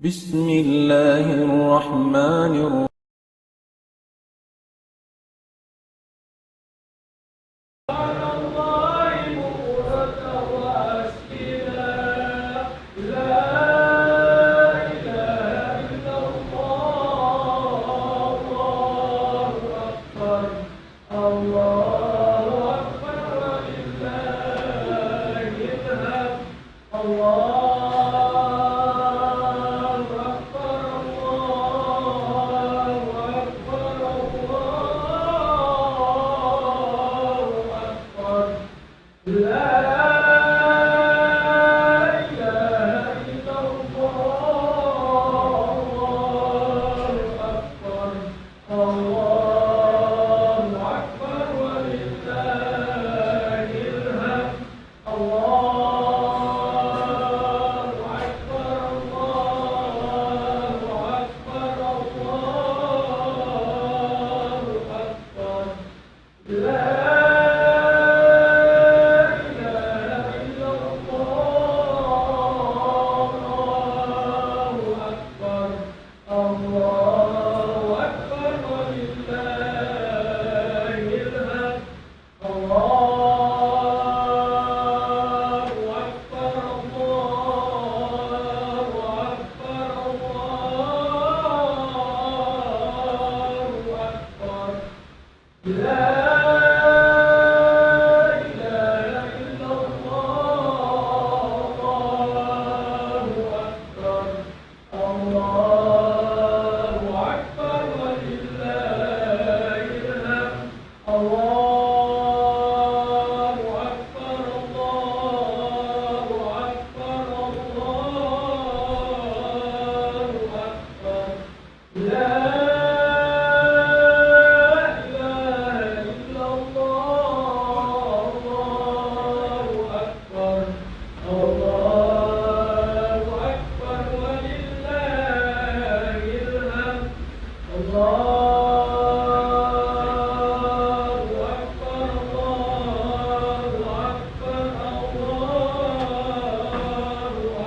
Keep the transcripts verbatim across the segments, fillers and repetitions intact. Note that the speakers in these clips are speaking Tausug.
بسم الله الرحمن الرحيم. الله أكبر، ولله الحمد. الله أكبر، الله أكبر، الله أكبر. لا إله إلا الله. الله أكبر، الله أكبر، ولله الحمد. الله أكبر، الله أكبر، الله أكبر. لا إله إلا الله. الله أكبر، الله أكبر، ولله الحمد. الله أكبر، الله أكبر، الله أكبر. لا إله إلا الله. الله أكبر، الله أكبر، ولله الحمد. الله أكبر، الله أكبر، الله أكبر. لا إله إلا الله. الله أكبر، الله أكبر، ولله الحمد. الله أكبر، الله أكبر، الله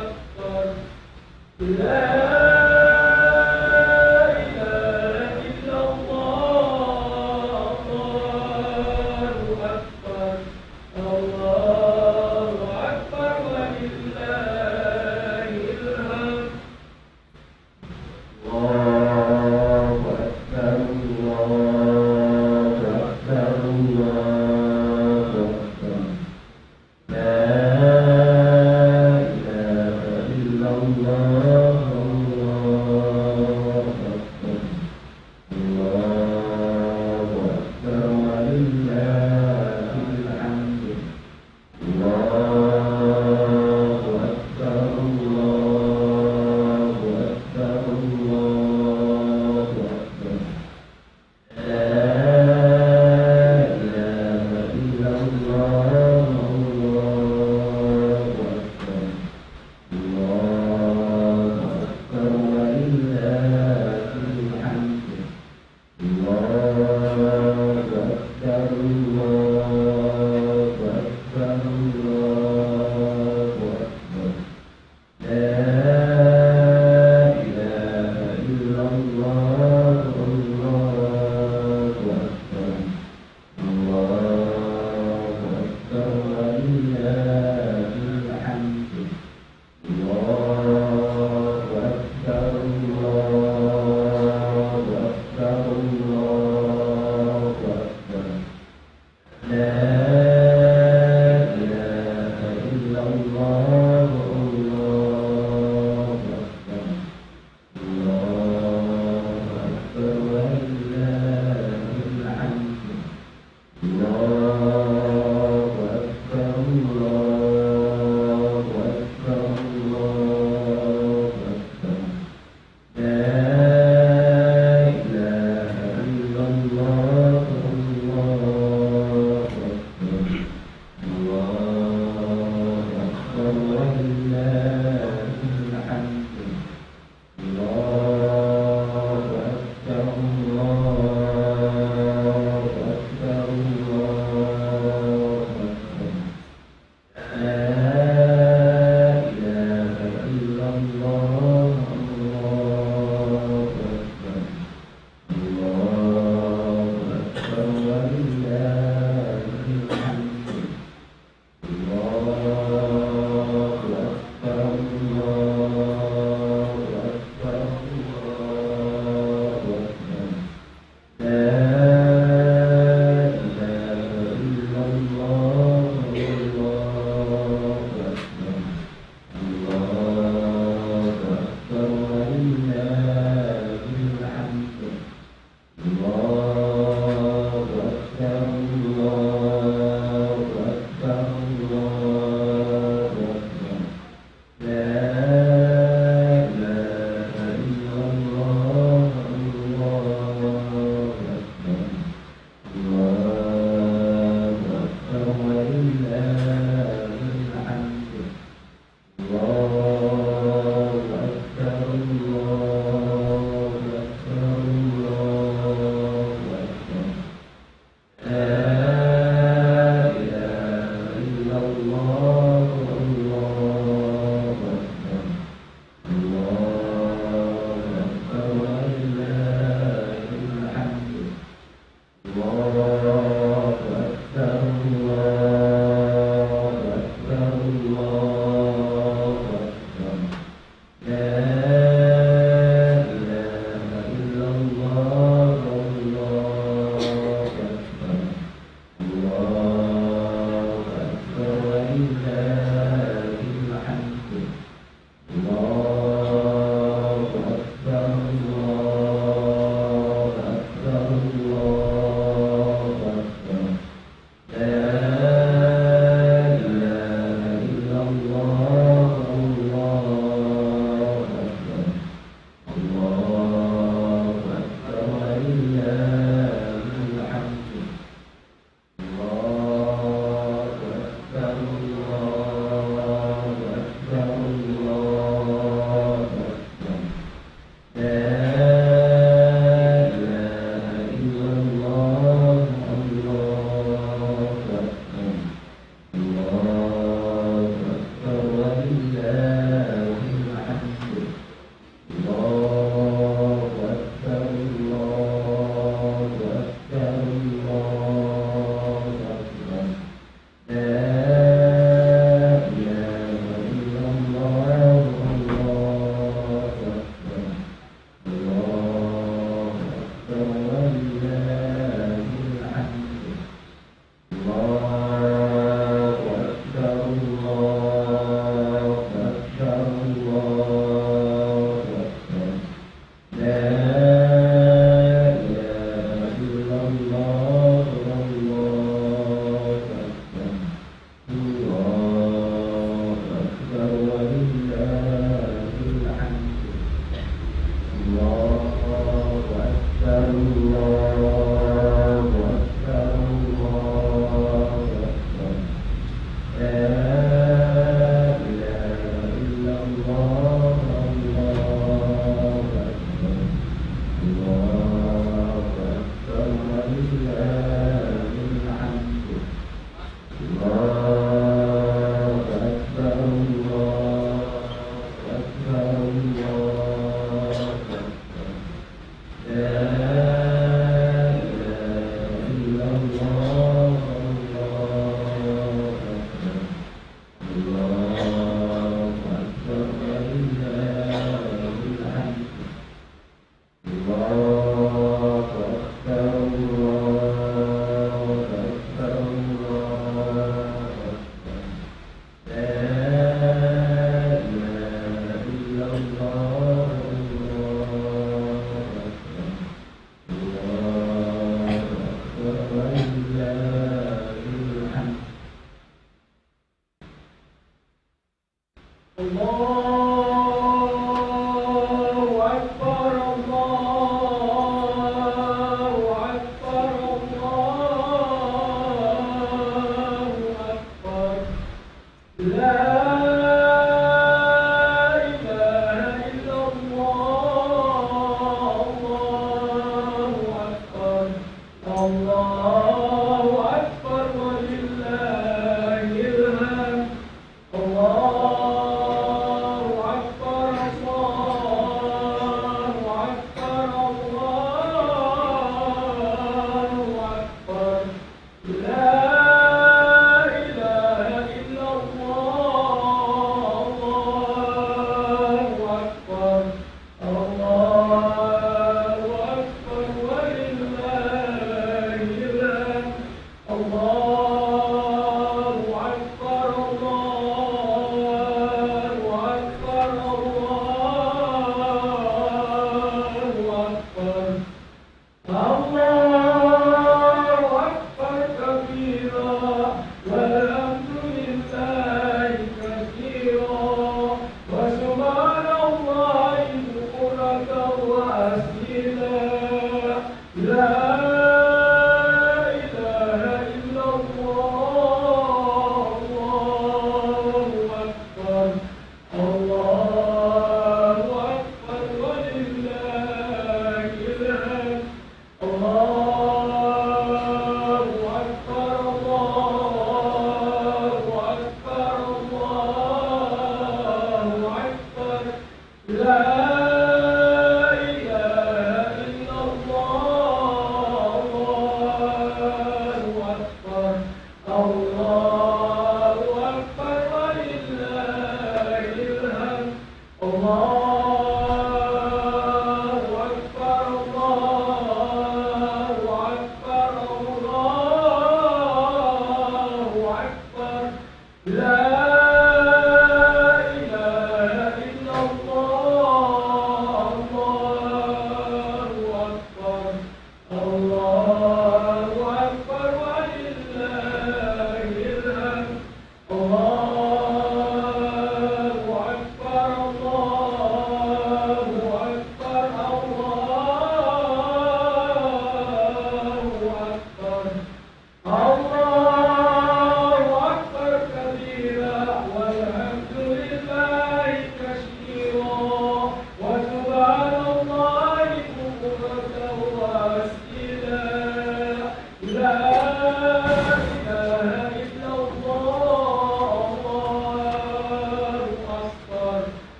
أكبر. لا إله إلا الله. الله أكبر، الله أكبر، ولله الحمد. الله أكبر، الله أكبر، الله أكبر. لا إله إلا الله.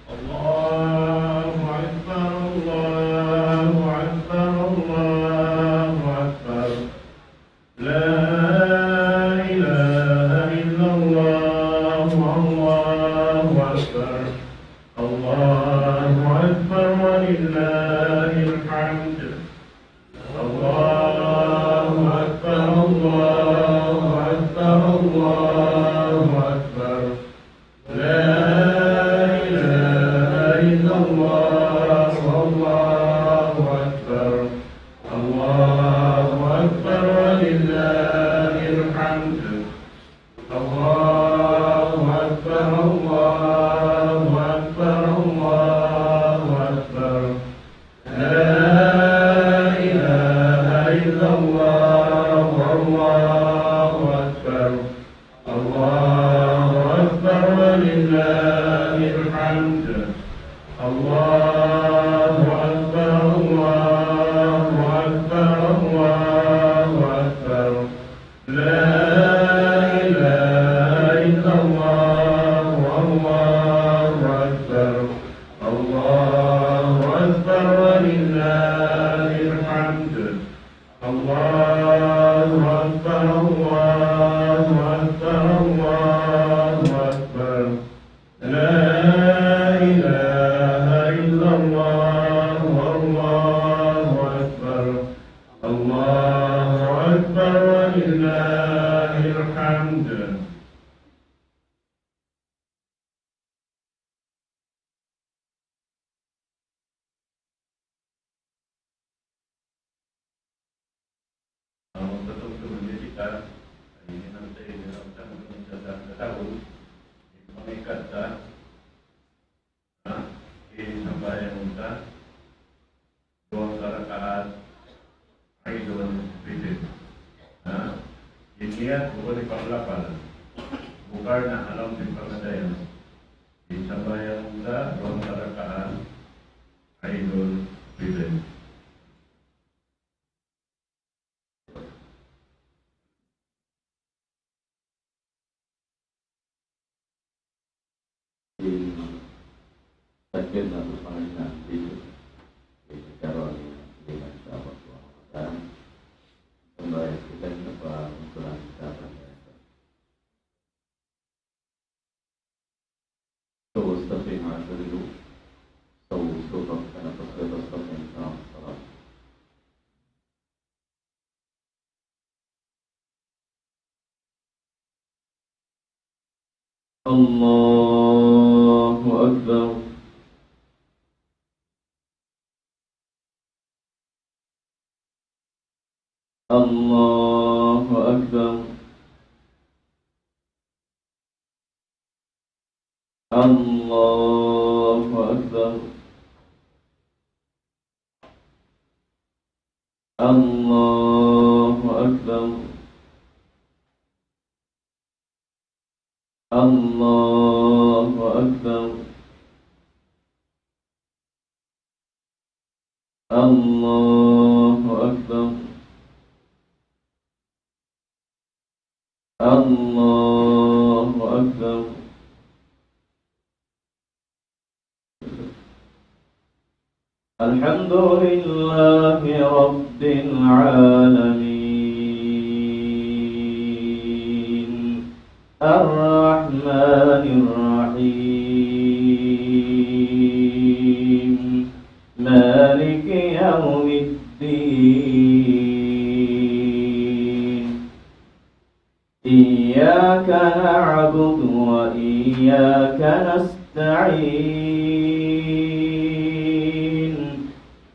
الله أكبر، الله أكبر، الله أكبر. لا إله إلا الله، الله أكبر. الله أكبر ولله الحمد. الله أكبر، الله أكبر، الله أكبر. لا إله إلا الله، الله أكبر. الله أكبر ولله الحمد. الله أكبر، الله أكبر، الله أكبر. لا إله إلا الله، الله أكبر. الله أكبر ولله الحمد. الله أكبر، الله أكبر، الله أكبر. لا إله إلا الله، الله أكبر. الله أكبر ولله الحمد. الله أكبر، الله أكبر، الله أكبر. لا إله إلا الله، الله أكبر. الله أكبر ولله الحمد. Amun tatungtungan niya kita, ay hinang sa ini, hinang sa ini, hinang sa ini, hinang sa ini, hinang sa ini, ha? In sambahayang unta, duwa rakaat, Eidul Fitr. Ha? In niyat, bukun hipanglapal. Bukun na alam di pangatayan. In sambahayang unta, duwa rakaat, Eidul Fitr. In takbir na tu pangina dito. In karon lima sa Ramadan. Sambahayang kita na pa untulan kita pa. Tapus tapi nga dulu. Tapus tu pag kanapas-kapas pag kanapas. الله أكبر. الله أكبر. الله أكبر. الله أكبر. الله أكبر. الله أكبر. الله أكبر. الحمد لله رب العالمين. الرحمن الرحيم. مالك يوم الدين. إياك نعبد وإياك نستعين.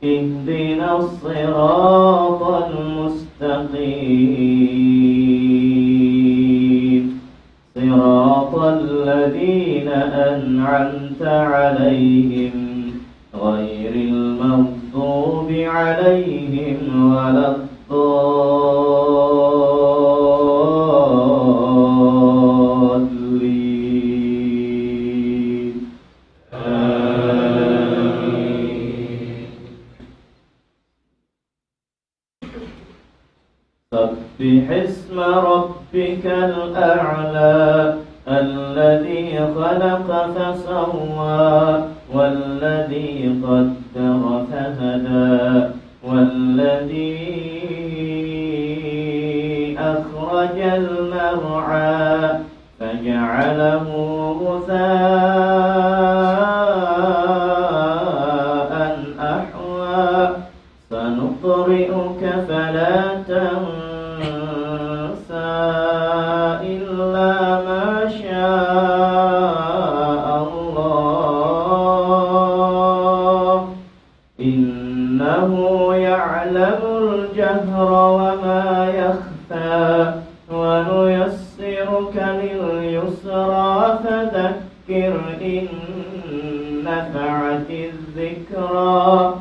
اهدنا الصراط المستقيم. صراط الذين أنعمت عليهم غير المغضوب عليهم ولا الضالين. آمين. سبح اسم ربك الأعلى الذي خلق فسوى والذي قدر فهدى. والذي أخرج المرعى. فجعله غثاء أحوى. سنقرئك فلا تنسى إلا ما شاء الله. إنه يعلم الجهر وما يخفى. ونيسرك لليسرى فذكر إن نفعت الذكرى.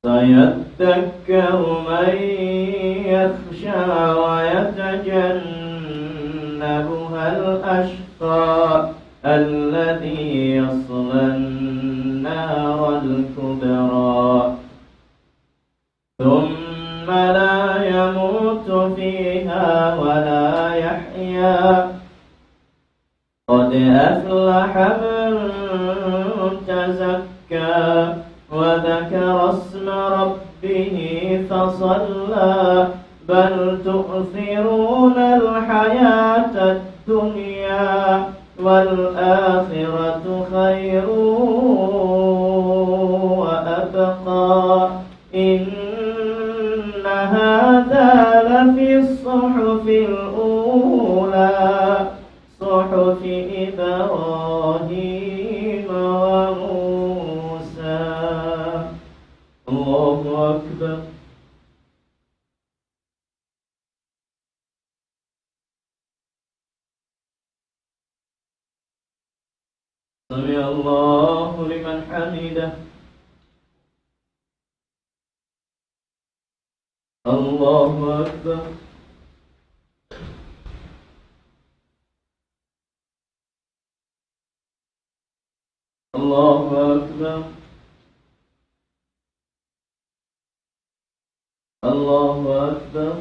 سيذكر من يخشى ويتجنبها الأشقى. الذي يصلى النار الكبرى. ثم لا يموت فيها ولا يحيا. قد أفلح من تزكى وذكر اسم ربه فصلى. بل تؤثرون الحياة الدنيا والآخرة خير وأبقى. إن هذا لفي الصحف الأولى. صحف إبراهيم وموسى. الله أكبر. سمع الله لمن حمده. الله أكبر. الله أكبر. الله أكبر.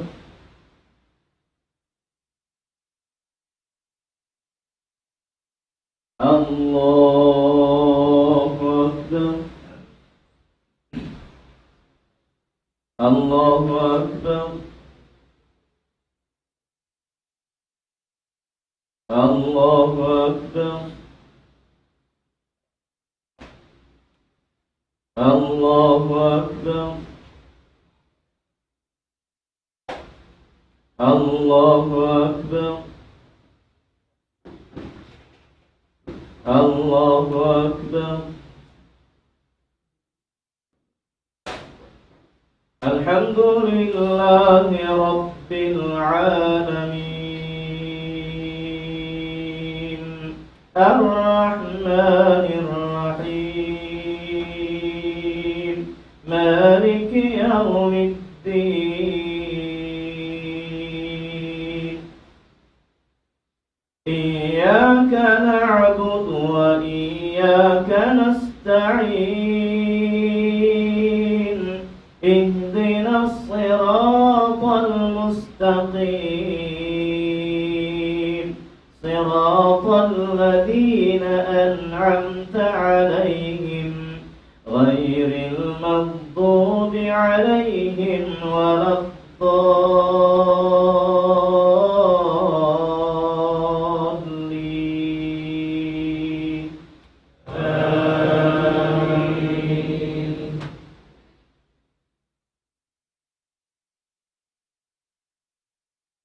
الله أكبر. الله أكبر. الله أكبر. الله أكبر. الله أكبر. الله أكبر. الحمد لله رب العالمين. الرحمن الرحيم. مالك يوم الدين. إياك نعبد وإياك نستعين. اهدنا الصراط المستقيم. صراط الذين أنعمت عليهم غير المغضوب عليهم ولا الضالين. آمين.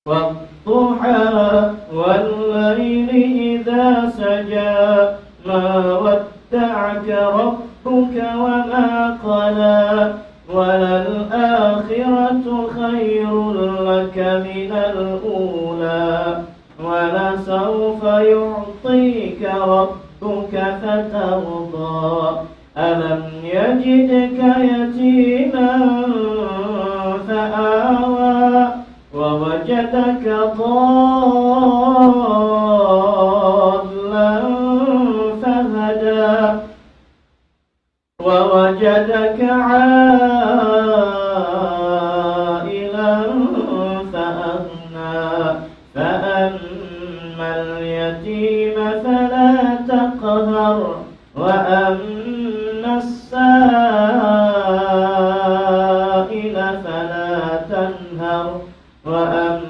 والضحى والليل إذا سجى. ما ودعك ربك وما قلى. وللآخرة خير لك من الأولى. ولسوف يعطيك ربك فترضى. ألم يجدك يتيما فآوى. ووجدك ضالا فهدى. ووجدك عائلا فأغنى. فأما اليتيم فلا تقهر.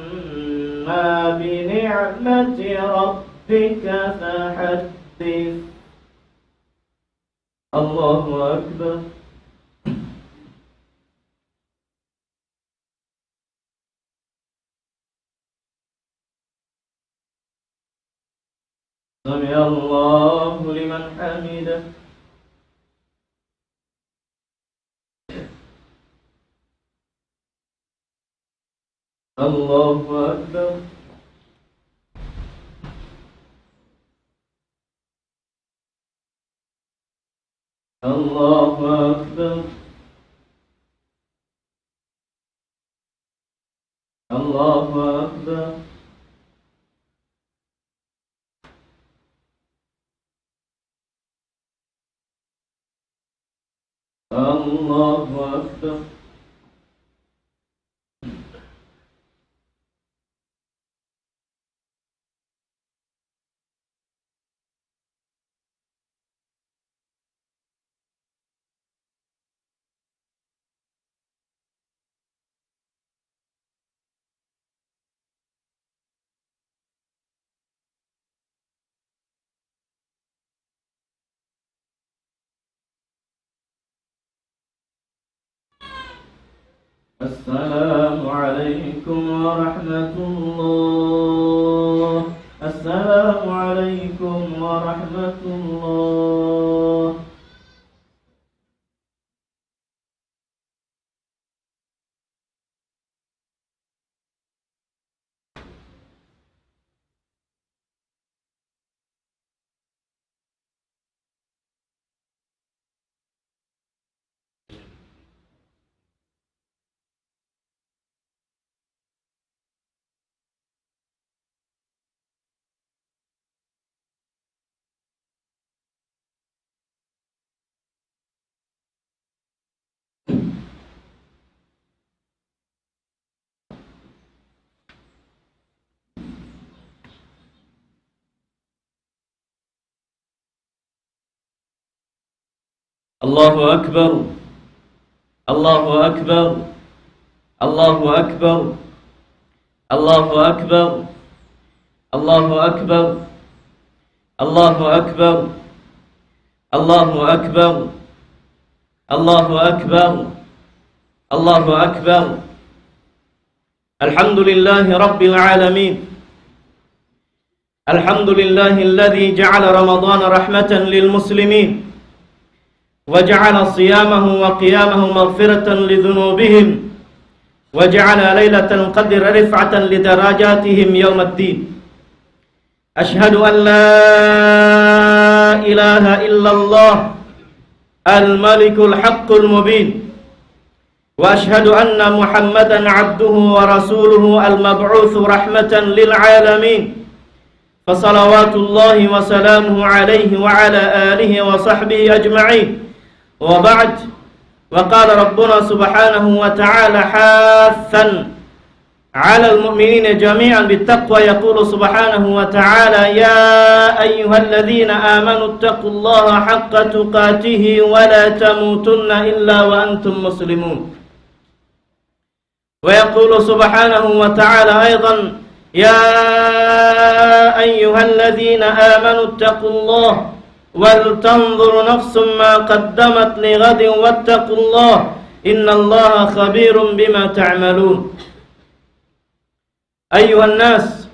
أما بنعمة ربك فحدث. الله أكبر. سمع الله لمن حمده. الله أكبر. الله أكبر. الله أكبر. الله أكبر. السلام عليكم ورحمة الله. السلام عليكم ورحمة الله. الله أكبر. الله أكبر. الله أكبر. الله أكبر. الله أكبر. الله أكبر. الله أكبر. الله أكبر. الله أكبر. الحمد لله رب العالمين. الحمد لله الذي جعل رمضان رحمة للمسلمين، وجعل صيامه وقيامه مغفرة لذنوبهم، وجعل ليلة القدر رفعة لدرجاتهم يوم الدين. أشهد أن لا إله إلا الله الملك الحق المبين، وأشهد أن محمدا عبده ورسوله المبعوث رحمة للعالمين، فصلوات الله وسلامه عليه وعلى آله وصحبه أجمعين. وبعد، وقال ربنا سبحانه وتعالى حاثا على المؤمنين جميعا بالتقوى، يقول سبحانه وتعالى: يا أيها الذين آمنوا اتقوا الله حق تقاته ولا تموتن إلا وأنتم مسلمون. ويقول سبحانه وتعالى أيضا: يا أيها الذين آمنوا اتقوا الله ولتنظر نفس ما قدمت لغد واتقوا الله إن الله خبير بما تعملون. أيها الناس،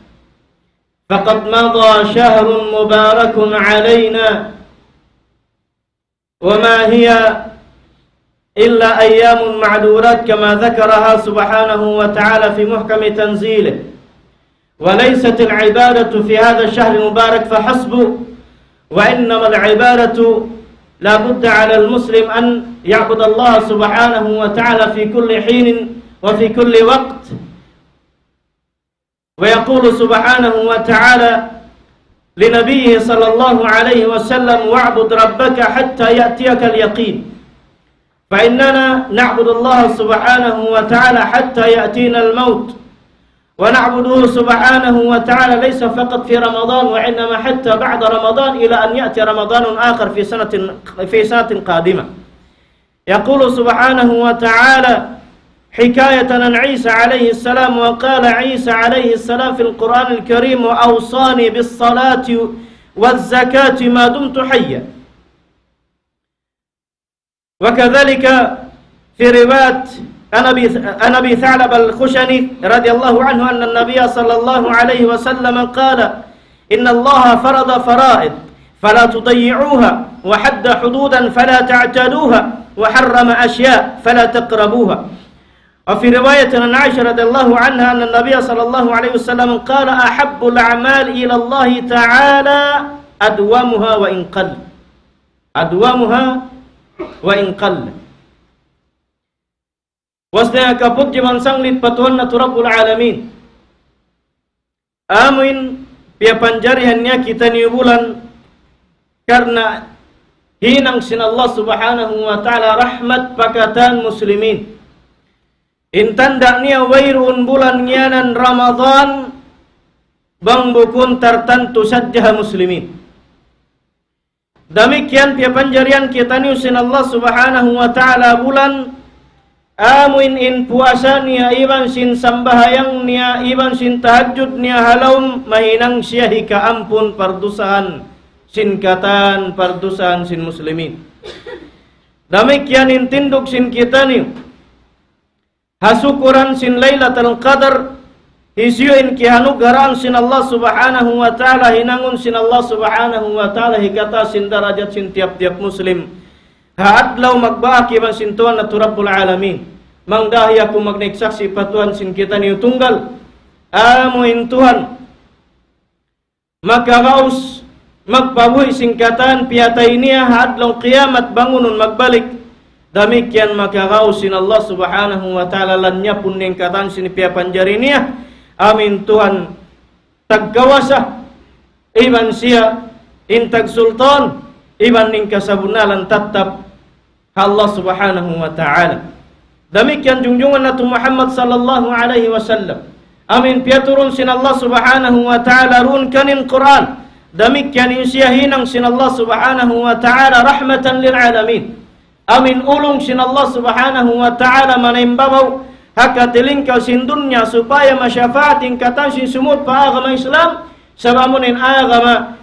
فقد مضى شهر مبارك علينا، وما هي إلا أيام معدودات كما ذكرها سبحانه وتعالى في محكم تنزيله. وليست العبادة في هذا الشهر المبارك فحسب، وإنما العبادة لا بد على المسلم أن يعبد الله سبحانه وتعالى في كل حين وفي كل وقت. ويقول سبحانه وتعالى لنبيه صلى الله عليه وسلم: واعبد ربك حتى يأتيك اليقين. فإننا نعبد الله سبحانه وتعالى حتى يأتينا الموت، ونعبده سبحانه وتعالى ليس فقط في رمضان، وإنما حتى بعد رمضان إلى أن يأتي رمضان آخر في سنة، في سنة قادمة. يقول سبحانه وتعالى: حكاية عن عيسى عليه السلام، وقال عيسى عليه السلام في القرآن الكريم: "وأوصاني بالصلاة والزكاة ما دمت حيا". وكذلك في رواية عن أبي، عن أبي ثعلبة الخشني رضي الله عنه أن النبي صلى الله عليه وسلم قال: "إن الله فرض فرائض فلا تضيعوها، وحد حدودا فلا تعتدوها، وحرم أشياء فلا تقربوها". وفي رواية عن عائشة رضي الله عنها أن النبي صلى الله عليه وسلم قال: "أحب الأعمال إلى الله تعالى أدومها وإن قل". أدومها وإن قل. Puas niya kaput jiman sanglit pa Tuhan natu' Rabbul Alamin. Amuin piyapanjarihan niya kitaniyu bulan karna' hinang sin Allah Subhanahu wa Ta'ala rahmat pa katan muslimin. In tanda' niya wayruun bulan ngiyanan Ramadan bang bukun tartantu sadja ha muslimin. Damikkiyan piyapanjarihan kitaniyu sin Allah Subhanahu wa Ta'ala bulan, amuin in puasa niya, iban sin sambahayang niya, iban sin tahajjud niya ha lawm, mahinang siya hikaampun pardusahan sin katan pardusahan sin muslimin. Damikkiyan in tindug sin kitaniyu ha sukuran sin Laylatul Qadr, hisiyu in kiyanugaraan sin Allah Subhanahu wa Ta'ala, hinangun sin Allah Subhanahu wa Ta'ala hikataas sin darajat sin tiyap-tiyap muslim ha adlaw magbak iban sin Tuhan natu' Rabbul Alamin. Mangdahi aku magnaik saksi' pa Tuhan sin kitaniyu tunggal, amu in Tuhan makagaus magpabuhi' sin katan piyatay niya ha adlaw kiyamat bangunun magbalik. Damikkiyan makagaus sin Allah Subhanahu wa Ta'ala lanyapun in katan sin piyapanjari niya. Amuin Tuhan tagkawasa, iban siya in tagsultan, iban in kasabunnalan tattap ha Allah Subhanahu wa Ta'ala. Damikkiyan junjungan natu' Muhammad sallallahu alayhi wasallam. Amuin piyaturun sin Allah Subhanahu wa Ta'ala duun kaniya in Qur'an. Damikkiyan in siya hinang sin Allah Subhanahu wa Ta'ala rahmatan lil alamin. Amuin ulung sin Allah Subhanahu wa Ta'ala manaimbabaw ha katilingkal sin dunya supaya masyafaat in katan sin sumud pa agama Islam. Sabab amuin agama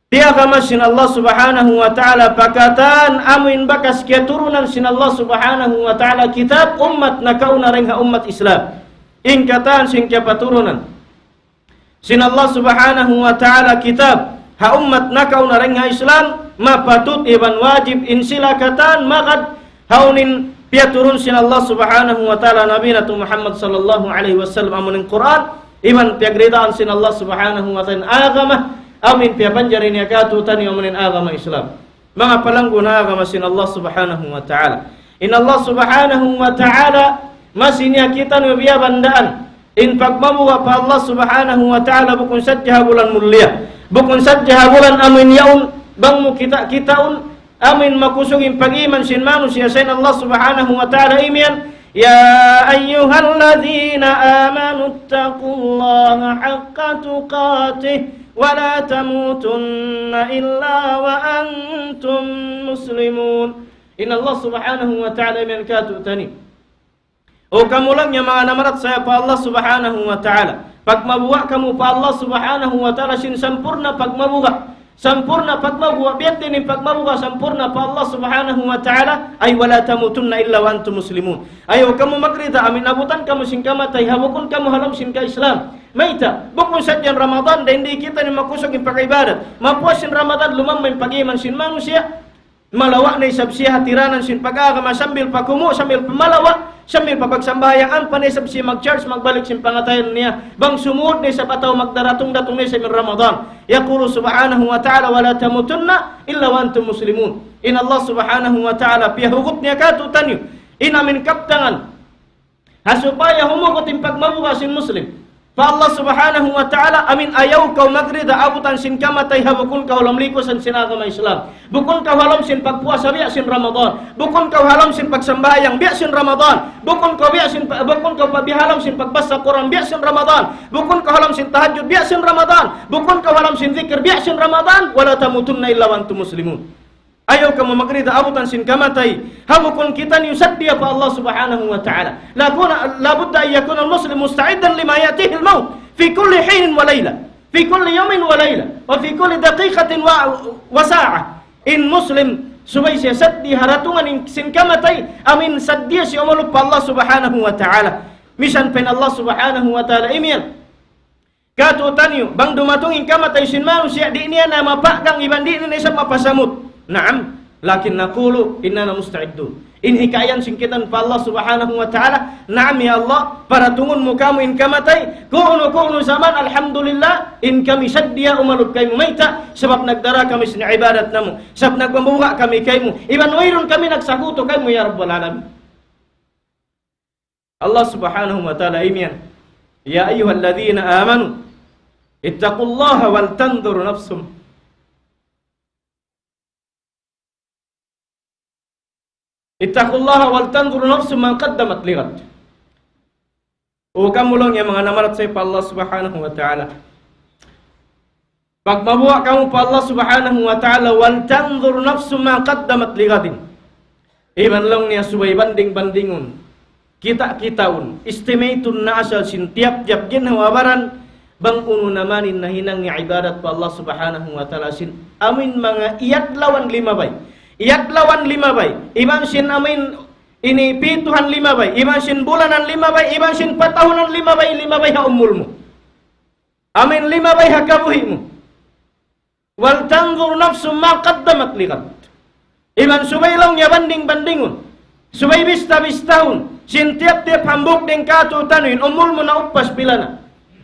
tiyagama sin Allah Subhanahu wa Ta'ala pa katan amuin bakas kiyaturunan sin Allah Subhanahu wa Ta'ala kitab ummat nakauna dayn ha ummat Islam. In katan sin kiyapaturunan sin Allah Subhanahu wa Ta'ala kitab ha ummat nakauna dayn ha Islam, mapatut iban wajib in sila katan magad ha unu in piyaturun sin Allah Subhanahu wa Ta'ala Nabi natu' Muhammad sallallahu alayhi wasallam amuin Qur'an, iban piyagridaan sin Allah Subhanahu wa Ta'ala agama, amuin piyapanjari niya kātu'niyu amuin agama Islam. Manga palanggun agama sin Allah Subhanahu wa Ta'ala. In Allah Subhanahu wa Ta'ala masi niya kitaniyu biyabandaan in pagmabuga' pa Allah Subhanahu wa Ta'ala bukun sadja ha bulan mulia. Bukun sadja ha bulan amuin yaun bang mu kita-kitaun, amuin makusug in pag-iman sin manusiya' sa' in Allah Subhanahu wa Ta'ala imiyan: يا أيها الذين آمنوا اتقوا الله حق تقاته ولا تموتن إلا وأنتم مسلمون. In Allah Subhanahu wa Ta'ala imiyan kātu'niyu. O kamu laung niya manga namarachaya pa Allah Subhanahu wa Ta'ala. Pagmabuga' kamu pa Allah Subhanahu wa Ta'ala sin sampurna' pagmabuga'. Sampurna' pagmabuga', biya' diin in pagmabuga' sampurna' pa Allah Subhanahu wa Ta'ala, ay ولا تموتن إلا وأنتم مسلمون. Ayaw kamu magrida amuin abutan kamu sin kamatay ha bukun kamu ha lawm sin ka-Islam. Mayta', bukun sadja in Ramadan, dayn di kitaniyu makusug in pag-ibadat. Mapuas sin Ramadan, lumamma in pag-iman sin manusiya'. Malawa' na isab siya hatiranan sin pag-agama sambil pa kumu', sambil pa malawa', sambil pa pagsambahayang, ampa na isab siya mag-charge, magbalik sin pangatayan niya. Bang sumud na isab atawa magdaratung-datung na isab in Ramadan. يقول سبحانه وتعالى: ولا تموتن إلا وأنتم مسلمون. In Allah Subhanahu wa Ta'ala, piyahugut niya kātu'niyu in amuin kabtangan ha supaya humugut in pagmabuga' sin Muslim pa Allah Subhanahu wa Ta'ala, amuin ayaw kaw magrida abutan sin kamatay ha bukun kaw ha lawm likusan sin agama Islam. Bukun kaw ha lawm sin pagpuasa biya' sin Ramadan. Bukun kaw ha lawm sin pagsambahayang biya' sin Ramadan. Bukun kaw biya' sin, bukun kaw pa biya' ha lawm sin pagbasa Qur'an biya' sin Ramadan. Bukun kaw ha lawm sin tahajjud biya' sin Ramadan. Bukun kaw ha lawm sin zikir biya' sin Ramadan. ولا تموتن إلا وأنتم مسلمون. Ayaw kamu magrida abutan sin kamatay. Ha bukun kitaniyu saddiya pa Allah Subhanahu wa Ta'ala. لا يكون، لا بد أن يكون المسلم مستعدا لما يأتيه الموت في كل حين وليلة، في كل يوم وليلة، وفي كل دقيقة و-، وساعة. In Muslim, subay siya saddiya ha datungan in, sin kamatay, amuin saddiya siya umalup pa Allah Subhanahu wa Ta'ala. Misan pa in Allah Subhanahu wa Ta'ala imiyan. Katu'niyu, bang dumatung in kamatay sin manusiya', di' niya na mapagang iban di' niya na isab mapasamut. Naam, لكن نقول إننا مستعدون. In hikayan sin kitaniyu pa Allah Subhanahu wa Ta'ala, naam ya Allah, paratungun mu kamu in kamatay, ku'nu-ku'nu jaman, alhamdulillah, in kami saddiya umalup kaymu mayta', sabab nagdara kami sin ibadat namu', sabab nagmabuga' kami kaymu, iban wayruun kami nagsakutu kaymu ya Rabbal Alamin. Allah Subhanahu wa Ta'ala imiyan, يا أيها الذين آمنوا اتقوا الله ولتنظر نفس، اتقوا الله ولتنظر نفس ما قدمت لغد. O kamu laung niya manga namarat sa pa Allah Subhanahu wa Ta'ala. Pagmabuga' kamu pa Allah Subhanahu wa Ta'ala, ولتنظر نفس ما قدمت لغد. Iban laung niya subay banding-bandingun. Kita'-kitaun, estimate-un na asal sin tiyap-tiyap ginhawa-baran, bang unu na man in nahinang niya ibadat pa Allah Subhanahu wa Ta'ala sin amuin manga iyadlawan limabay. Iyadlawan limabay. Iban sin amuin ini pituhan limabay. Iban sin bulanan limabay. Iban sin patahunan limabay. Limabay ha umul mu. Amuin limabay ha kabuhi' mu. ولتنظر نفس ما قدمت لغد. Iban subay laung niya banding-bandingun. Subay bista-bistahun. Sin tiyap-tiyap hambuuk dayn kātu'niyu, in umul mu nauppas pila na.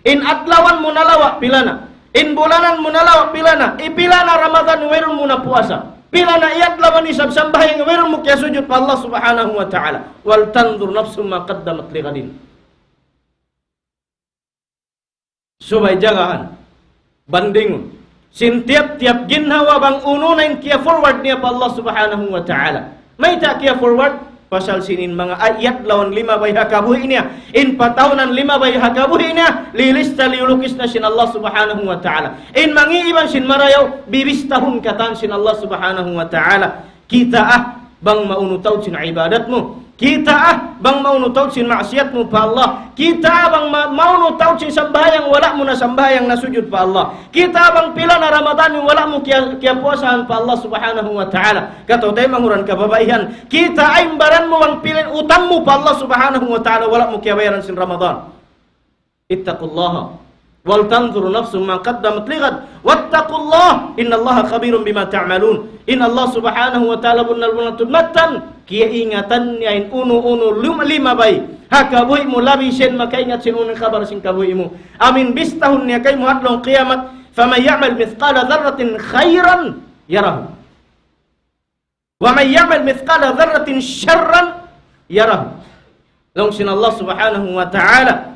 In adlawan mu nalawa' pila na. In bulanan mu nalawa' pila na. Ipila na Ramadan wayruun mu napuasa. Pila na iyadlawan isab sambahayang wayruun mu kiyasujud pa Allah Subhanahu wa Ta'ala. ولتنظر نفس ما قدمت لغد. Subay jagahan, bandingun. Sin tiyap-tiyap ginhawa bang unu na in kiya-forward niya pa Allah Subhanahu wa Ta'ala. Mayta' kiya-forward? Pasal sin in manga iyadlawan limabay ha kabuhi' niya. In patahunan limabay ha kabuhi' niya. Lilista liyulukis na sin Allah Subhanahu wa Ta'ala. In mangi' iban sin marayaw, bibistahun katan sin Allah Subhanahu wa Ta'ala. Kita' bang maunu taud sin ibadat mu. Kita' bang maunu taud sin maksiyat mu pa Allah. Kita' bang ma-, maunu taud sin sambahayang wala' mu nasambahayang nasujud pa Allah. Kita' bang pila na Ramadan mu wala' mu kiya-, kiyapuasahan pa Allah Subhanahu wa Ta'ala. Kataw-taymanghuran kababaihan. Kita' in baran mu bang pila in utang mu pa Allah Subhanahu wa Ta'ala wala' mu kiyabayaran sin Ramadan. اتقوا الله ولتنظر نفس ما قدمت لغد واتقوا الله إن الله خبير بما تعملون. In Allah Subhanahu wa Ta'ala bunnal-bunnal tuud mattan, kiyaingatan niya in unu-unu lum-, limabay ha kabuhi' mu labi sin makaingat sin unu in kabar sin kabuhi' mu. Amuin bistahun niya kaymu ha adlaw qiyamat, فمن يعمل مثقال ذرة خيرا يره. ومن يعمل مثقال ذرة شرا يره. Laung sin Allah Subhanahu wa Ta'ala.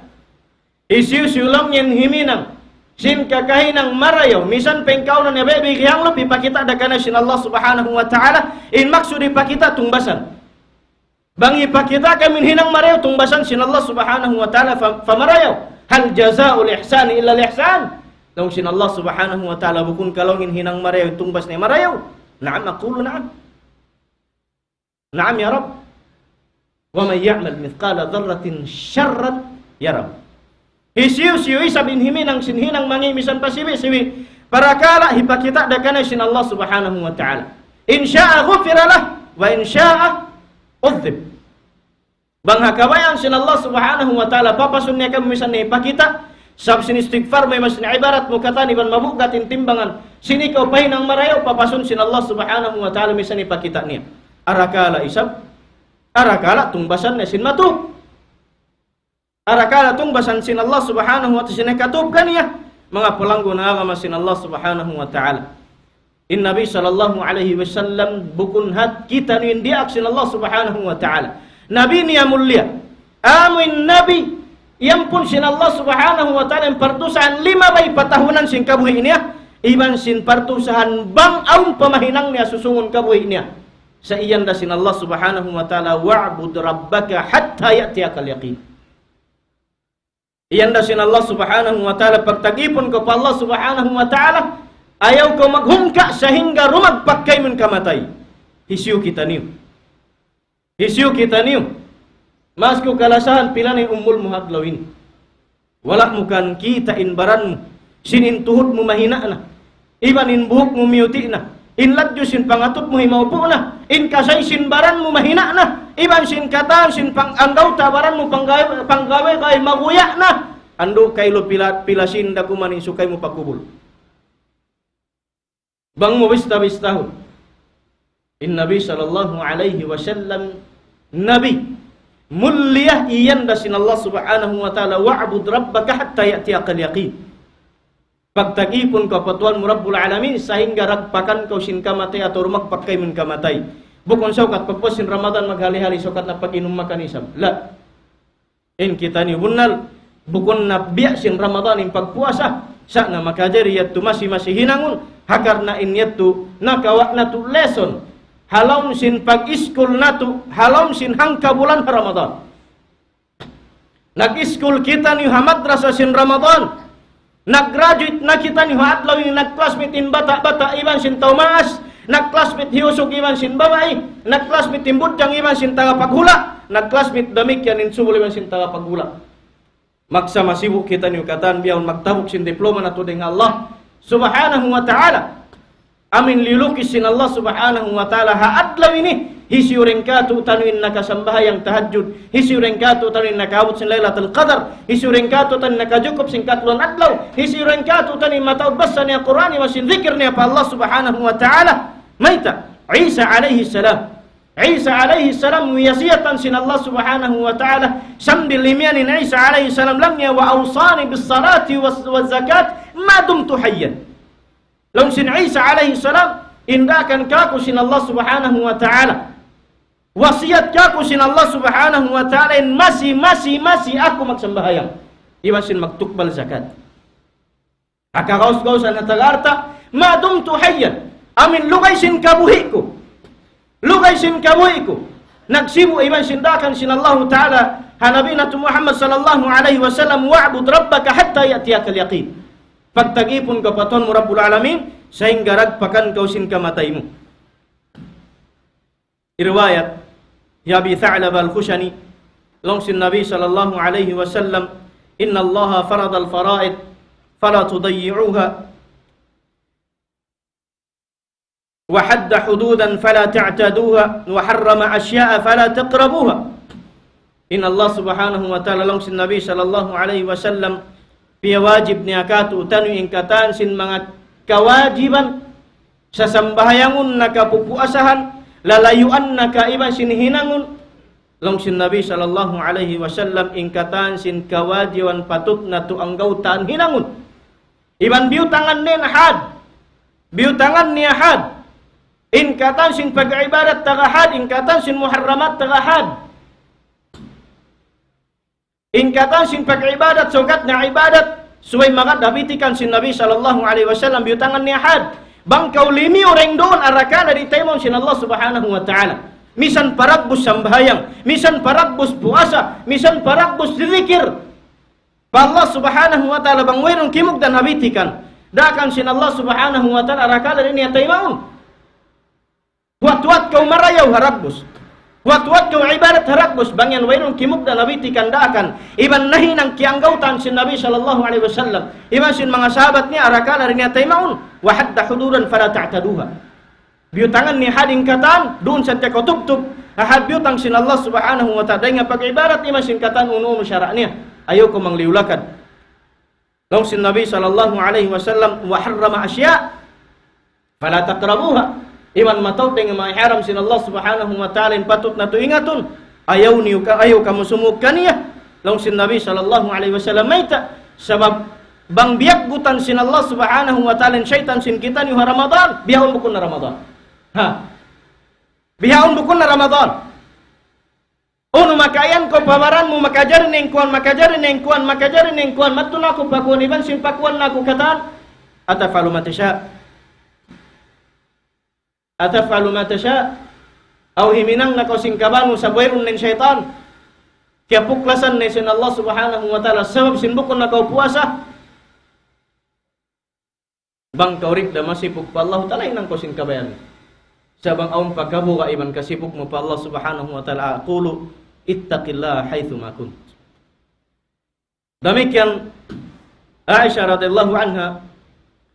Hisiyu-siyu laung in himinang sin kakahinang marayaw, misan pa in kaawnan niya biyaytaan hanglup, hipakita' da kaniya sin Allah Subhanahu wa Ta'ala, in maksud hipakita' tungbasan. Bang hipakita' kaymu in hinang marayaw, tungbasan sin Allah Subhanahu wa Ta'ala pa, pa marayaw. هل جزاء الإحسان إلا الإحسان. Laung sin Allah Subhanahu wa Ta'ala, bukun ka laung in hinang marayaw, tungbas niya marayaw? نعم، أقول نعم. نعم يا رب. ومن يعمل مثقال ذرة شرا يره. Hisiyu-siyu isab in himinang sin hinang mangi' misan pa siwi'-siwi' parakala', hipakita' da kaniya sin Allah Subhanahu wa Ta'ala. إن شاء غفر له وإن شاء عذب. Bang ha kabayaan sin Allah Subhanahu wa Ta'ala, papasun niya kaymu misan niya hipakita', sabab sin istighfar mu iban sin ibadat mu katan iban mabugat in timbangan sin ikaw pa hinang marayaw, papasun sin Allah Subhanahu wa Ta'ala misan hipakita' niya. Arakala' isab, arakala' tungbasan niya sin matub. Arakala' tungbasan sin Allah Subhanahu wa Ta'ala sin hikatub kaniya. Manga palanggu' ha agama sin Allah Subhanahu wa Ta'ala. In Nabi sallallahu alayhi wasallam bukun hat kitaniyu in diyaak sin Allah Subhanahu wa Ta'ala. Nabi niya mulia. Amu in Nabi, iyampun sin Allah Subhanahu wa Ta'ala in pardusahan limabay patahunan sin kabuhi' niya, iban sin pardusahan bang awn pa mahinang niya susungun kabuhi' niya. Sa' iyan da sin Allah Subhanahu wa Ta'ala, واعبد ربك حتى يأتيك اليقين. Iyan da sin Allah Subhanahu wa Ta'ala, pagtagipun kaw pa Allah Subhanahu wa Ta'ala, ayaw kaw maghungka sahingga dumagpak kaymu in kamatay. Hisiyu kitaniyu? Hisiyu kitaniyu? Maas ku kalasahan, pila na in umul mu ha adlaw ini. Wala' mu kan kita' in baran mu, sin in tuhud mu mahina' na, iban in buhuk mu miyuti' na, in ladju sin pangatud mu himaupu' na, in kasay sin baran mu mahina' na, iban sin katan sin pang-, anggawta' baran mu panggawi-, panggawi-gawi maguya' na. Andu' kailu pila, pila sin da kuman in sukay mu pa kubul. Bang mu bista-bistahun. In Nabi sallallahu alayhi wasallam, Nabi mulia iyan da sin Allah Subhanahu wa Ta'ala, "واعبد ربك حتى يأتيك اليقين." Pagtagipun kaw pa Tuhan mu Rabbul Alamin, sahingga ragpakan kaw sin kamatay atawa rumagpak kaymu in kamatay. Bukun saukat pagpuas sin Ramadan maghali-hali, saukat na pag-inum makan isab. La. In kitaniyu bunnal, bukun na biya' sin Ramadan in pagpuasa, sa' na makajari yadtu masi-masi hinangun, ha karna' in yadtu nakawa' natu' lesson. Ha lawm sin pag-iskul natu', ha lawm sin hangkabulan ha Ramadan. Nag-iskul kitaniyu ha madrasa sin Ramadan. Nag-graduate na kitaniyu ha adlaw ini, nag-classmate in bata'-bata' iban sin tau maas, nag-classmate hi usug iban sin babai, nag-classmate in budjang iban sin tagapaghula', nag-classmate damikkiyan in subul iban sin tagapaghula'. Magsama sibu' kitaniyu katan bihaun magtabuk sin diploma natu' dayn ha Allah Subhanahu wa Ta'ala. Amu in liyulukis sin Allah Subhanahu wa Ta'ala ha adlaw ini, hisiyu dayn kātu'niyu in nakasambahayang tahajjud, hisiyu dayn kātu'niyu in nakaabut sin Laylatul Qadar, hisiyu dayn kātu'niyu in nakajukup sin katluan adlaw, hisiyu dayn kātu'niyu in mataud basa niya Qur'an, iban sin zikir niya pa Allah Subhanahu wa Ta'ala. Mayta'? Isa alayhi salam. Isa alayhi salam, wiyasiyatan sin Allah Subhanahu wa Ta'ala, sambil imiyan in Isa alayhi salam laung niya, "وأوصاني بالصلاة والز-، والزكاة ما دمت حيا." Laung sin Isa alayhi salam, indaakan kāku' sin Allah Subhanahu wa Ta'ala. Wasiyat kāku' sin Allah Subhanahu wa Ta'ala in masi, masi, masi aku magsambahayang. Iban sin magtukbal zakat. Aka gaus-gausan ha taga alta', "ما دمت حيا." Amu in lugay sin kabuhi' ku. Lugay sin kabuhi' ku. Nagsibu' iban sin daakan sin Allahu Ta'ala ha Nabi natu' Muhammad sallallahu alayhi wasallam, "واعبد ربك حتى يأتيك اليقين." Pagtagipun kaw pa Tuhan mu Rabbul Alamin, sahingga ragpakan kaw sin kamatay mu. Riwayat hi Abi Tha'laba Al-Khushani, laung sin Nabi sallallahu alayhi wasallam, "إن الله فرض الفرائض فلا تضيعوها، وحد حدودا فلا تعتدوها، وحرم أشياء فلا تقربوها." In Allah Subhanahu wa Ta'ala, laung sin Nabi sallallahu alayhi wasallam, piyawajib niya kātu'niyu in katan sin manga kawajiban, sasambahayangun na, kapupuasahan, lalayuan na kaiban sin hinangun. Laung sin Nabi sallallahu alayhi wasallam, in katan sin kawajiban patut natu' anggawtaan hinangun. Iban biyutangan niya had. Biyutangan niya had. In katan sin pag-ibadat taga had, in katan sin muharramat taga had. In katan sin pag-ibadat, sukat na ibadat, subay magad ha bitikan sin Nabi sallallahu alayhi wasallam, biyutangan niya had. Bang kaw limiyu dayn duun, arakala' di' taymaun sin Allah Subhanahu wa Ta'ala. Misan paragbus sambahayang, misan paragbus puasa, misan paragbus zikir pa Allah Subhanahu wa Ta'ala, bang wayruun kimugdan ha bitikan daakan sin Allah Subhanahu wa Ta'ala, arakala' di' niya taymaun. Huwat-huwat kaw marayaw ha dagbus. Huwat-huwat kaw ibadat ha dagbus. Bang yan wayruun kimugdan ha bitikan daakan, iban nahinang kiyanggawtaan sin Nabi sallallahu alayhi wasallam, iban sin manga sahabat niya, arakala' di' niya taymaun. وحد حدودا فلا تعتدوها. Biyutangan niya had in katan, duun sadja kaw tubtub ha had biyutang sin Allah Subhanahu wa Ta'ala, dayn ha pag-ibadat iban sin katan unu-unu sara' niya. Ayaw kaw mangliyu-lakad. Laung sin Nabi sallallahu alayhi wasallam, وحرم أشياء فلا تقربوها. Iban mataud dayn ha manga hiyaram sin Allah Subhanahu wa Ta'ala in patut natu' ingatun. Ayaw niyu ka, ayaw kamu sumūd kaniya. Laung sin Nabi sallallahu alayhi wasallam, mayta'? Sabab bang biyaggutan sin Allah Subhanahu wa Ta'ala in saytan sin kitaniyu ha Ramadan, bihaun bukun na Ramadan. Ha? Bihaun bukun na Ramadan. Unu, makaiyan kaw pa baran mu, makajari na in kuwan, makajari na in kuwan, makajari na in kuwan, madtu na aku pa kuwan, iban sin pa kuwan na aku katan. أتفعل ما تشاء. أتفعل ما تشاء. Aw himinang na kaw sin kabayaan mu, sa' wayruun na in saytan. Kiyapuklasan na sin Allah Subhanahu wa Ta'ala, sabab sin bukun na kaw puasa. Bang kaw rik da masipug pa Allahu Ta'ala, hinang kaw sin kabayaan. Sa' bang awn pa kabuga' iban kasibuk mu pa Allah Subhanahu wa Ta'ala, أقول اتق الله حيثما كنت. Damikkiyan Aisha radiyallahu anha,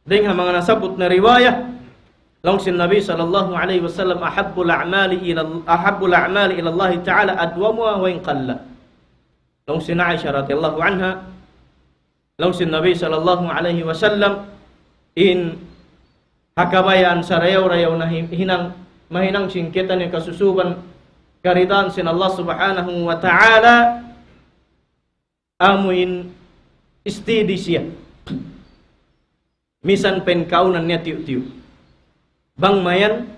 dayn ha manga nasabbut na riwayat, laung sin Nabi sallallahu alayhi wasallam, أحب الأعمال إلى، أحب الأعمال إلى الله تعالى أدومها وإن قل. Laung sin Aisha radiyallahu anha, laung sin Nabi sallallahu alayhi wasallam, in ha kabayaan sarayaw-rayaw na hi-, hinang, mahinang sin kitaniyu kasusuban, karidaan sin Allah Subhanahu wa Ta'ala, amuin steady siya. Misan pa in kaunan niya tiyu'-tiyu'. Bang mayan,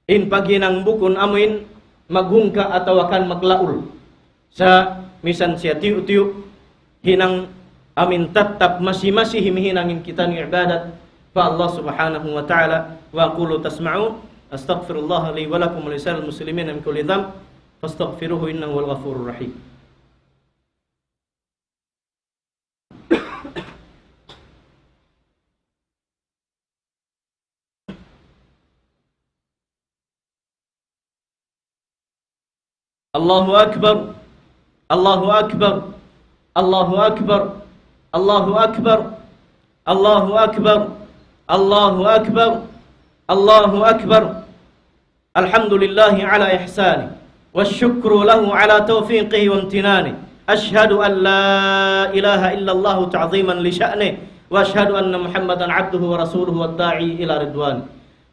in paghinang bukun amuin maghungka atawa kan maglaul. Sa' misan siya tiyu'-tiyu', hinang amuin tattap masi-masi himihinang in kitaniyu ibadat pa Allah Subhanahu wa Ta'ala. وأقول ما تسمعون، أستغفر الله لي ولكم ولسائر المسلمين من كل ذنب، فاستغفروه إنه هو الغفور الرحيم. الله أكبر، الله أكبر، الله أكبر، الله أكبر، الله أكبر، الله أكبر، الله أكبر. الحمد لله على إحسانه، والشكر له على توفيقه وامتنانه. أشهد أن لا إله إلا الله تعظيما لشأنه، وأشهد أن محمدا عبده ورسوله والداعي إلى رضوانه.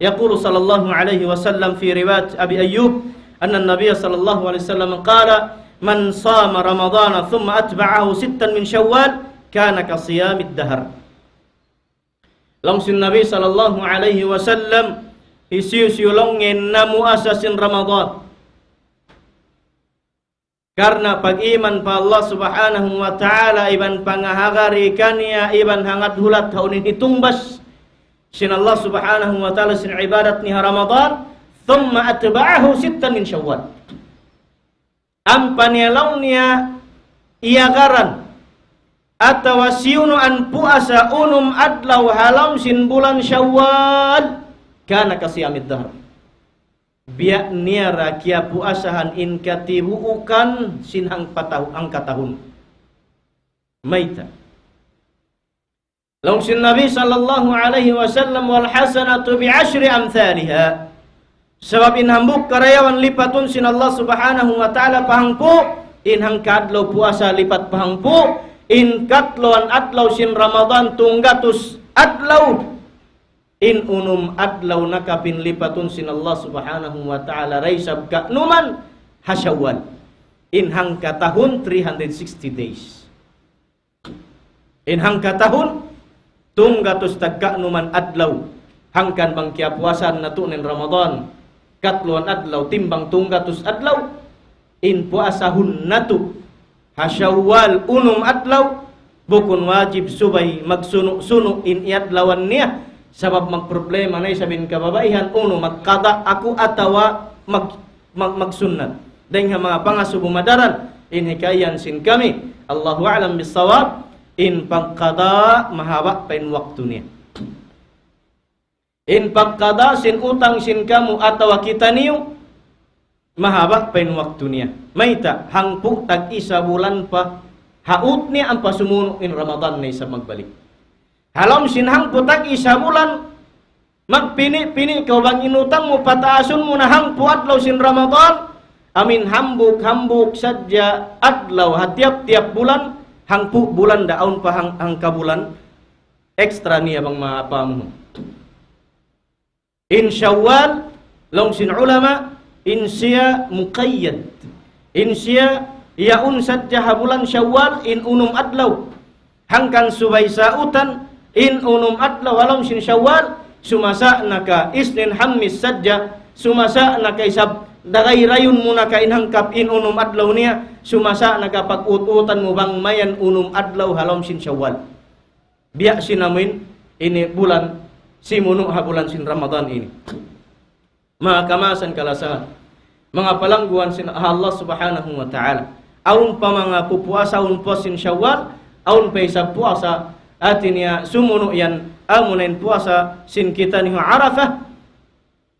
يقول صلى الله عليه وسلم في رواية أبي أيوب أن النبي صلى الله عليه وسلم قال: من صام رمضان ثم أتبعه ستا من شوال كان كصيام الدهر. Laung sin Nabi sallallahu alayhi wasallam, hisiyu-siyu laung niya in namuasa sin Ramadan karna' pag-iman pa Allah Subhanahu wa Ta'ala, iban pangahagari kaniya, iban hangad hulat ha unu in hitungbas sin Allah Subhanahu wa Ta'ala sin ibadat niya ha Ramadan, ثم أتبعه ستا من شوال. Ampa niya laung niya iyagaran atawa siyunuan puasa unum adlaw ha lawm sin bulan Shawwal, كان كصيام الدهر. Biya' niya ra kiyapuasahan in katibuukan sin hangpatahu-, hangkatahun. Mayta'? Laung sin Nabi sallallahu alayhi wasallam, والحسنة بعشر أمثالها. Sabab in hambuuk karayawan lipatun sin Allah Subhanahu wa Ta'ala pa hangpu', in hangka adlaw puasa lipat pa hangpu', in katluan adlaw sin Ramadan tunggatus adlaw, in unum adlaw na kapin lipatun sin Allah Subhanahu wa Ta'ala da isab ka'numan ha Shawwal. In hangkatahun three hundred sixty days. In hangkatahun, tunggatus tagka'numan adlaw. Hangkan bang kiyapuasahan natu' in Ramadan, katluan adlaw, timbang tunggatus adlaw. In puasahun natu' ha Shawwal unum adlaw, bukun wajib subay magsunu'-sunu' in iyadlawan niya, sabab magproblema na isab in kababaihan, unu magkada' aku atawa mag-, mag-, magsunnat. Dayn ha manga pangasubu madaran, in hikayan sin kami, Allahu a'lam bissawab, in pagkada' mahaba' pa in waktu niya. In pagkada' sin utang sin kamu atawa kitaniyu, mahaba' pa in waktu niya. Mayta', hangpu' tag-isa bulan pa, ha ut niya ampa sumunu' in Ramadan na isab magbalik. Ha lawm sin hangpu' tag-isa bulan, magpini'-pini' kaw bang in utang mu pataasun mu na hangpu' adlaw sin Ramadan, amuin hambuuk-hambuuk sadja adlaw ha tiyap-tiyap bulan, hangpu' bulan da awn pa hang-, hangkabulan, extra niya bang maapa mu. In Shawwal, laung sin ulama, in siya muqayyad. In siya yaun sadja ha bulan Shawwal, in unum adlaw. Hangkan subay sautan, in unum adlaw ha lawm sin Shawwal, sumasa' na ka Isnin Hammis sadja, sumasa' na ka isab dagayrayun mu na ka in hangkap in unum adlaw niya, sumasa' na ka pag-ut-utan mu bang mayan unum adlaw ha lawm sin Shawwal. Biya' sin amuin ini bulan, simunu' ha bulan sin Ramadan ini. Manga kamaasan kalasahan, manga palangguan sin Allah Subhanahu wa Ta'ala. Awn pa manga pupuasa, awn puasa sin Shawwal, awn pa isab puasa, hati niya sumunu' yan, amuna in puasa sin kitaniyu Arafah.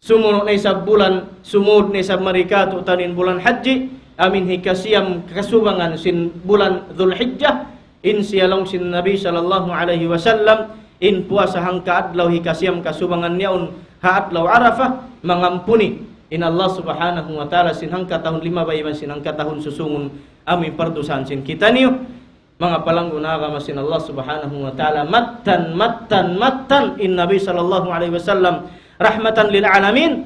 sumunu' na isab bulan, sumud na isab mari katu'taniyu in bulan Hajji, amu in hikasiyam kasubangan sin bulan Dhul Hijjah, in siya laung sin Nabi sallallahu alayhi wasallam, in puasa hangka adlaw hikasiyam kasubangan niya yaun ha adlaw Arafah, mangampuni in Allah Subhanahu wa Ta'ala sin hangka tahun limabay iban sin hangka tahun susungun, amu in pardusahan sin kitaniyu. Manga palanggu' ha agama sin Allah Subhanahu wa Ta'ala, mattan, mattan, mattan in Nabi sallallahu alayhi wasallam rahmatan lil alamin,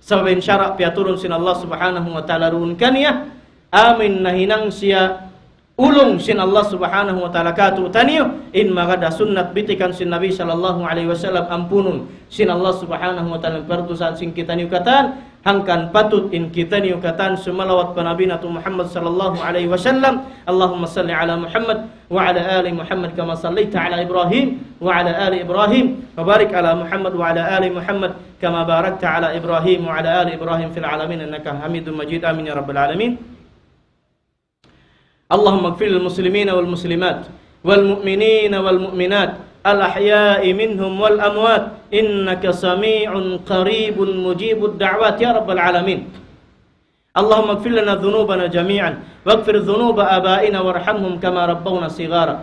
sabab in sara' piyaturun sin Allah Subhanahu wa Ta'ala duun kaniya, amu in nahinang siya ulung sin Allah Subhanahu wa Ta'ala katu'taniyu, in magad ha sunnat bitikan sin Nabi sallallahu alayhi wasallam ampunun sin Allah Subhanahu wa Ta'ala in pardusahan sin kitaniyu katan, hangkan patut in kitaniyu katan sumalawat pa Nabi natu' Muhammad sallallahu alayhi wasallam. اللهم صل على محمد وعلى آل محمد كما صليت على إبراهيم وعلى آل إبراهيم وبارك على محمد وعلى آل محمد كما باركت على إبراهيم وعلى آل إبراهيم في العالمين إنك حميد مجيد. آمين يا رب العالمين. اللهم اغفر للمسلمين والمسلمات والمؤمنين والمؤمنات الأحياء منهم والأموات إنك سميع قريب مجيب الدعوات يا رب العالمين. اللهم اغفر لنا ذنوبنا جميعا واغفر ذنوب آبائنا وارحمهم كما ربونا صغارا.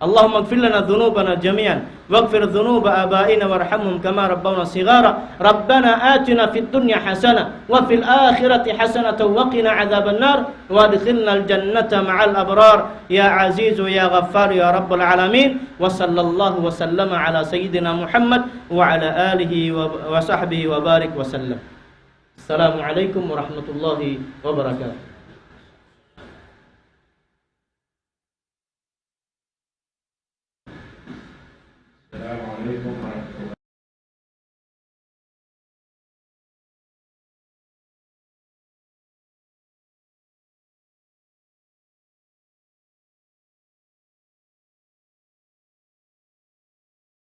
اللهم اغفر لنا ذنوبنا جميعا واغفر ذنوب آبائنا وارحمهم كما ربونا صغارا. ربنا آتنا في الدنيا حسنة وفي الآخرة حسنة وقنا عذاب النار وأدخلنا الجنة مع الأبرار يا عزيز يا غفار يا رب العالمين. وصلى الله وسلم على سيدنا محمد وعلى آله وصحبه وبارك وسلم. السلام عليكم ورحمة الله وبركاته. السلام عليكم ورحمة الله